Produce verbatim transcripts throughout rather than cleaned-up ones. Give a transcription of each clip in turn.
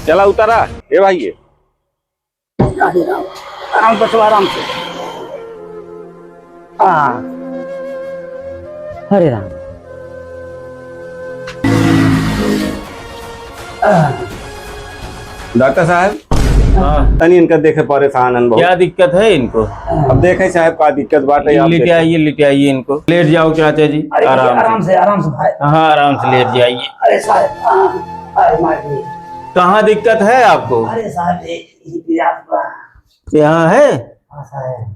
चला उतरा। ए भाई, ये। अरे राम, आराम से, आराम से। हाँ। अरे राम। डॉक्टर साहब, हाँ। तनी इनका देखे, परेशान हन बहुत। क्या दिक्कत है इनको? अब देखे साहब, का दिक्कत बाटे, आप लेटे देखे। आइए, लेटे आइए इनको, लेट जाओ चाचा जी, अरे, आराम से। आराम से, आराम से भाई। हाँ, आराम से लेट जाइए। अरे साहब, हाँ, अरे मार दी। कहाँ दिक्कत है आपको? अरे साहब, ये, ये पीड़ा आपका। यहाँ है? हाँ साहब।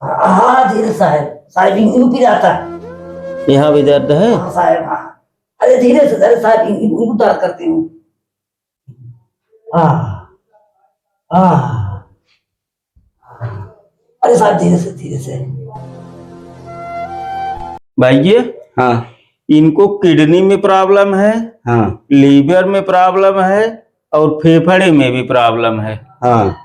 हाँ, धीरे साहब, साहब, यूं, यूं पिराता। यहाँ भी दर्द है? हाँ साहब, हाँ। अरे धीरे से, अरे साहब, यूं, यूं, यूं दर्द करती हूँ। हाँ, हाँ। अरे साहब, धीरे से, धीरे से। भाई ये, हाँ। इनको किडनी में प्रॉब्लम है, हाँ। लीवर में प्रॉब्लम है और फेफड़े में भी प्रॉब्लम है। हाँ।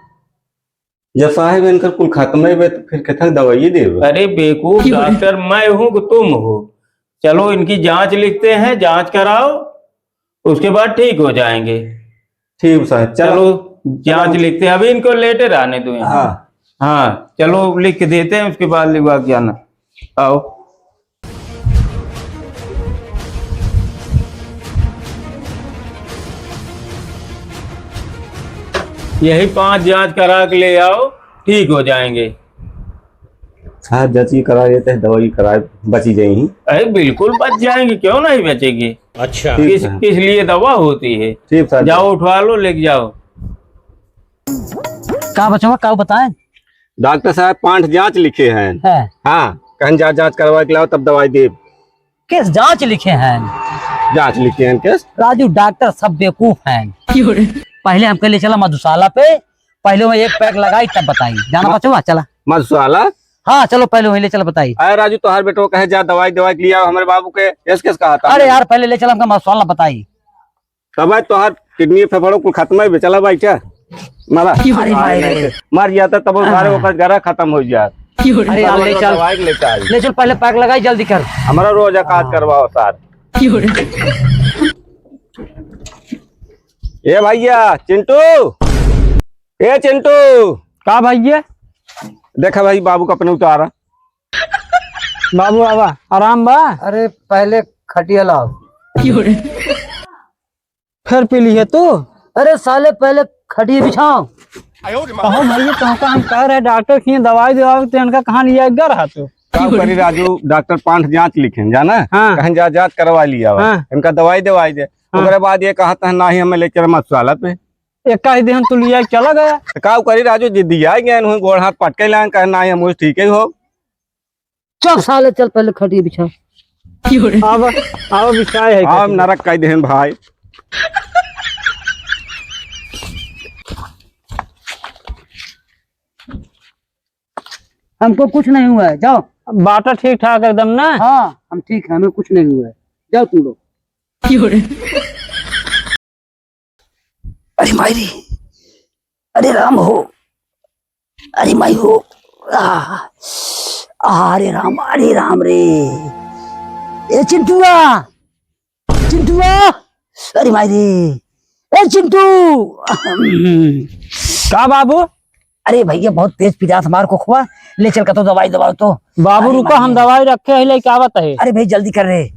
जब साहेब इनकर कुल खत्म ही बे, तो फिर केथक दवाई देबे? अरे बेवकूफ, डॉक्टर मैं हूँ कि तुम हो? चलो इनकी जांच लिखते हैं, जांच कराओ, उसके बाद ठीक हो जाएंगे। ठीक साहेब, चलो। चलो जांच लिखते हैं, अभी इनको लेटे रहने दो यहाँ। हाँ। हाँ, चलो लिख के देते हैं, उसके बाद लिखवा के आना। आओ। यही पांच जांच करा के ले आओ, ठीक हो जाएंगे। साहब, जांच ही करा लेते हैं, दवाई कराए, बची जाएंगी। अरे बिल्कुल बच जाएंगे, क्यों नहीं बचेंगे? अच्छा। ठीक किस, है। किस लिए दवा होती है? ठीक साहब। जाओ उठवा लो, लेके जाओ। का बचवा, का बताएं? डॉक्टर साहब पांच जांच लिखे हैं। हैं। हाँ, कहीं जा जांच करवा के लाओ तब दवाई देब। किस जांच लिखे हैं? जांच लिखे हैं किस? राजू डॉक्टर सब बेवकूफ हैं। क्यों रे? पहले हमके ले चला मधुशाला पे, पहले वहाँ एक पैक लगाई तब बताई। जाना म-, बचवा, चला। मधुशाला? हाँ, चलो पहले वहीं ले चला बताई। अरे राजू, तोहार बेटो कहे जा दवाई, दवाई के लिए आओ हमारे बाबू के, ऐस कैस कहा था? अरे यार, पहले ले चला हमका मधुशाला बताई। तब आज तोहार किडनी फेफड़ो कुल खत्म है, चला बैठा। मारा। अरे भाई रे। मर जाता तब सारे हाँ। ओकर गरा खत्म हो जात। अरे यार, ले चल। दवाई लेके आई। ले चल, पहले पैक लगाई, जल्दी कर। हमारा रोज अकाज हाँ। करवाओ सार। ए भैया, चिंटू। ए चिंटू। का भैया? देखा भाई, बाबू का अपने उतारा। बाबू आवा, आराम बा? अरे पहले खटिया लाओ। फिर पी ली है तू? अरे साले, पहले खटिया बिछाओ। कहो भैया, तुमका हम कह रहे डॉक्टर किए दवाई दवाई, तो इनका कहाँ लिया गर हा तू? का करी राजू, डॉक्टर पांच जांच लिखे, जाना? हाँ। कहीं जा जांच करवा लिया हुआ। हाँ। इनका दवाई दवाई दे। हाँ। ओकरे बाद ये कहत है, "नाही, हमें लेके मधुशाला पे।" एक का ही देहन तू लिया चला गया। तो का करी राजू, जिद्दी आ गया, इन्होंने गोड़ हाथ पटके लान, कहे, "नाही, हम उस ठीक ही हो।" चल साले, चल पहले खटिया बिछा। अब, अब बिछाए है अब खटिया। नरक कह देहन भाई। हमको कुछ नहीं हुआ है, जाओ। बाटा ठीक ठाक एकदम ना? हाँ, हम ठीक है, हमें कुछ नहीं हुआ है, जाओ तुम लोग। अरे माई रे, अरे राम हो, अरे माई हो, आ, अरे राम, अरे राम रे, ए चिंटुआ, चिंटुआ, अरे माई रे, ए चिंटू। का बाबू? अरे भैया, बहुत तेज पिरात हमार कोखवा, ले चल कतो दवाई दवाओ तो। बाबू अरे रुको, माई हम रे। दवाई रखे हैं, लेके आवत है। अरे भाई जल्दी कर रे।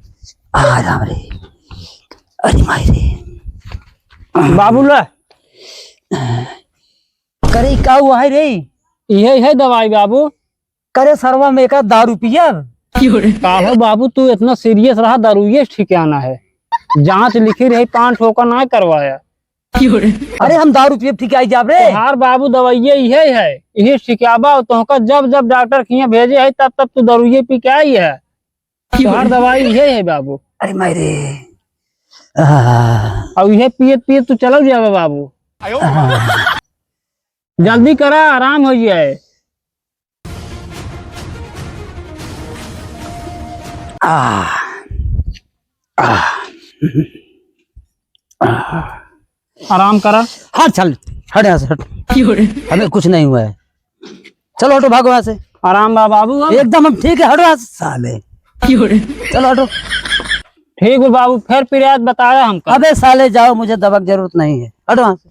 आ राम रे, अरे माई रे। बाबू ला। करे का हुआ है रे? इहे है दवाई बाबू। करे सरवा में का दारू पियब? का हो बाबू, तू इतना सीरियस रहा, दारू ये ठिकाना है। जांच लिखी रही, पांच ठोका ना करवाया। अरे हम दारू पियब ठीक आई जाब रे। तोहार बाबू दवाइये इहे है, इहे ठिकाबा, तोहका जब जब डॉक्टर किया भेजे है तब तब तू दारूये पी के आई है। तोहार दवाई इहे है बाबू। अरे माई रे। आह। अब इहे पियत पियत तू चलल जाबे बाबू। आह। जल्दी करा, आराम हो जाए। आह, आह, आह। आराम करा। हट, चल, हट यहाँ से, हट। हमें कुछ नहीं हुआ है। चलो, हटो, भागो यहाँ से। आराम बा बाबू अब? एकदम हम ठीक है, हटो यहाँ से, साले। चलो, हटो। ठीक बा बाबू, फिर पिरात बताया हमका। अबे साले जाओ, मुझे दवा की जरूरत नहीं है, हटो वहाँ से।